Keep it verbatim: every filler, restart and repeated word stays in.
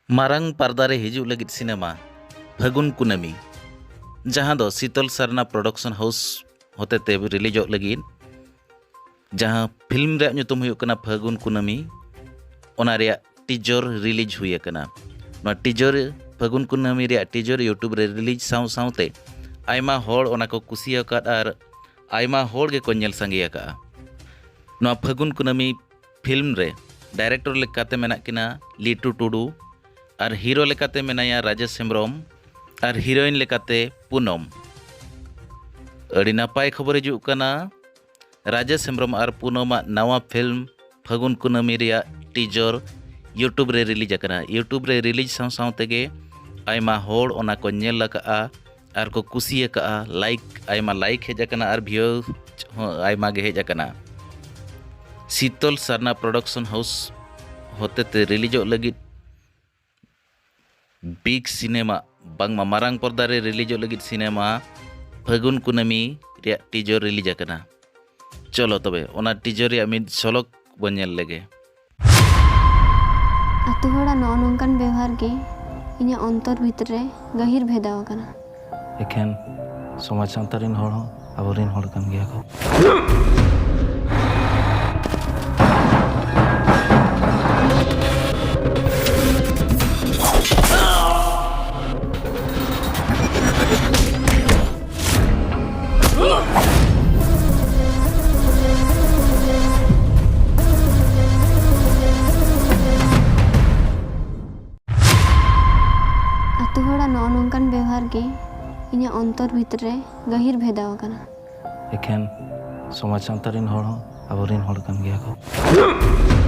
ᱢᱟᱨᱟᱝ ᱯᱟᱨᱫᱟ ᱨᱮ ᱦᱤᱡᱩᱜ ᱞᱟᱹᱜᱤᱫ ᱥᱤᱱᱮᱢᱟ ᱯᱷᱟᱹᱜᱩᱱ ᱠᱩᱱᱟᱹᱢᱤ, ᱡᱟᱦᱟᱸ ᱫᱚ ᱥᱤᱛᱚᱞ ᱥᱟᱨᱱᱟ ᱯᱨᱚᱰᱟᱠᱥᱚᱱ ᱦᱟᱣᱩᱥ ᱦᱚᱛᱮᱛᱮ ᱨᱤᱞᱤᱡᱚᱜ ᱞᱟᱹᱜᱤᱫ, ᱡᱟᱦᱟᱸ ᱯᱷᱤᱞᱢ ᱨᱮᱭᱟᱜ ᱧᱩᱛᱩᱢ ᱦᱩᱭᱩᱜ ᱠᱟᱱᱟ ᱯᱷᱟᱹᱜᱩᱱ ᱠᱩᱱᱟᱹᱢᱤ, ᱚᱱᱟ ᱨᱮᱭᱟᱜ ᱴᱤᱡᱚᱨ ᱨᱤᱞᱤᱡᱽ ᱦᱩᱭ ᱟᱠᱟᱱᱟ᱾ ᱱᱚᱣᱟ ᱴᱤᱡᱚᱨ, ᱯᱷᱟᱹᱜᱩᱱ ᱠᱩᱱᱟᱹᱢᱤ ᱨᱮᱭᱟᱜ ᱴᱤᱡᱚᱨ YouTube ᱨᱮ ᱨᱤᱞᱤᱡᱽ ᱥᱟᱶ ᱥᱟᱶᱛᱮ ᱟᱭᱢᱟ ᱦᱚᱲ ᱚᱱᱟ ᱠᱚ ᱠᱩᱥᱤ ᱟᱠᱟᱫ ᱟᱨ ᱟᱭᱢᱟ ᱦᱚᱲ ᱜᱮᱠᱚ ᱧᱮᱞ ᱥᱟᱸᱜᱮ ᱟᱠᱟᱫᱼᱟ᱾ ᱱᱚᱣᱟ ᱯᱷᱟᱹᱜᱩᱱ ᱠᱩᱱᱟᱹᱢᱤ ᱯᱷᱤᱞᱢ ᱨᱮ ᱰᱟᱭᱨᱮᱠᱴᱚᱨ ᱞᱮᱠᱟᱛᱮ ᱢᱮᱱᱟᱜ ᱠᱤᱱᱟ ᱞᱤᱴᱩ ᱴᱩᱰᱩ ᱟᱨ ᱦᱤᱨᱳ ᱞᱮᱠᱟᱛᱮ ᱢᱮᱱᱟᱭᱟ ᱨᱟᱡᱮᱥ ᱦᱮᱢᱵᱨᱚᱢ ᱟᱨ ᱦᱤᱨᱳᱭᱤᱱ ᱞᱮᱠᱟᱛᱮ ᱯᱩᱱᱚᱢ᱾ ᱟᱹᱰᱤ ᱱᱟᱯᱟᱭ ᱠᱷᱚᱵᱚᱨ ᱦᱤᱡᱩᱜ ᱠᱟᱱᱟ, ᱨᱟᱡᱮᱥ ᱦᱮᱢᱵᱨᱚᱢ ᱟᱨ ᱯᱩᱱᱚᱢᱟᱜ ᱱᱟᱣᱟ ᱯᱷᱤᱞᱢ ᱯᱷᱟᱹᱜᱩᱱ ᱠᱩᱱᱟᱹᱢᱤ ᱨᱮᱭᱟᱜ ᱴᱤᱡᱚᱨ YouTube ᱨᱮ ᱨᱤᱞᱤᱡᱽ ᱟᱠᱟᱱᱟ᱾ YouTube ᱨᱮ ᱨᱤᱞᱤᱡᱽ ᱥᱟᱶ ᱥᱟᱶ ᱛᱮᱜᱮ ᱟᱭᱢᱟ ᱦᱚᱲ ᱚᱱᱟ ᱠᱚ ᱧᱮᱞ ᱟᱠᱟᱫᱼᱟ ᱟᱨ ᱠᱚ ᱠᱩᱥᱤ ᱟᱠᱟᱫᱼᱟ᱾ ᱞᱟᱭᱤᱠ, ᱟᱭᱢᱟ ᱞᱟᱭᱤᱠ ᱦᱮᱡ ᱟᱠᱟᱱᱟ ᱟᱨ ᱵᱷᱤᱭᱩ ᱦᱚᱸ ᱟᱭᱢᱟ ᱜᱮ ᱦᱮᱡ ᱟᱠᱟᱱᱟ᱾ ᱥᱤᱛᱚᱞ ᱥᱟᱨᱱᱟ ᱯᱨᱚᱰᱟᱠᱥᱚᱱ ᱦᱟᱣᱩᱥ ᱦᱚᱛᱮᱛᱮ ᱨᱤᱞᱤᱡᱚᱜ ᱞᱟᱹᱜᱤᱫ ᱵᱤᱜᱽ ᱥᱤᱱᱮᱢᱟ, ᱵᱟᱝᱢᱟ ᱢᱟᱨᱟᱝ ᱯᱚᱨᱫᱟ ᱨᱮ ᱨᱤᱞᱤᱡᱚᱜ ᱞᱟᱹᱜᱤᱫ ᱥᱤᱱᱮᱢᱟ ᱯᱷᱟᱹᱜᱩᱱ ᱠᱩᱱᱟᱹᱢᱤ ᱨᱮᱭᱟᱜ ᱴᱤᱡᱚᱨ ᱨᱤᱞᱤᱡᱽ ᱟᱠᱟᱱᱟ᱾ ᱪᱚᱞᱚ ᱛᱚᱵᱮ ᱚᱱᱟ ᱴᱤᱡᱚᱨ ᱨᱮᱭᱟᱜ ᱢᱤᱫ ᱥᱚᱞᱚᱠ ᱵᱚᱱ ᱧᱮᱞ ᱞᱮᱜᱮ᱾ ᱟᱛᱳ ᱦᱚᱲᱟᱜ ᱱᱚᱜᱼᱚ ᱱᱚᱝᱠᱟᱱ ᱵᱮᱣᱦᱟᱨ ᱜᱮ ᱤᱧᱟᱹᱜ ᱚᱱᱛᱚᱨ ᱵᱷᱤᱛᱨᱤ ᱨᱮ ᱜᱟᱹᱦᱤᱨ ᱵᱷᱮᱫᱟᱣ ᱟᱠᱟᱱᱟ᱾ ᱮᱠᱷᱮᱱ ᱥᱚᱢᱟᱡᱽ ᱥᱟᱶᱛᱟ ᱨᱮᱱ ᱦᱚᱲ ᱦᱚᱸ ᱟᱵᱚᱨᱮᱱ ᱦᱚᱲ ᱠᱟᱱ ᱜᱮᱭᱟ ᱠᱚ᱾ ᱟᱛᱳ ᱦᱚᱲᱟᱜ ᱱᱚᱜᱼᱚ ᱱᱚᱝᱠᱟᱱ ᱵᱮᱣᱦᱟᱨ ᱜᱮ ᱤᱧᱟᱹᱜ ᱚᱱᱛᱚᱨ ᱵᱷᱤᱛᱨᱤ ᱨᱮ ᱜᱟᱹᱦᱤᱨ ᱵᱷᱮᱫᱟᱣ ᱟᱠᱟᱱᱟ᱾ ᱮᱠᱷᱮᱱ ᱥᱚᱢᱟᱡᱽ ᱥᱟᱶᱛᱟ ᱨᱮᱱ ᱦᱚᱲ ᱦᱚᱸ ᱟᱵᱚᱨᱮᱱ ᱦᱚᱲ ᱠᱟᱱ ᱜᱮᱭᱟ ᱠᱚ᱾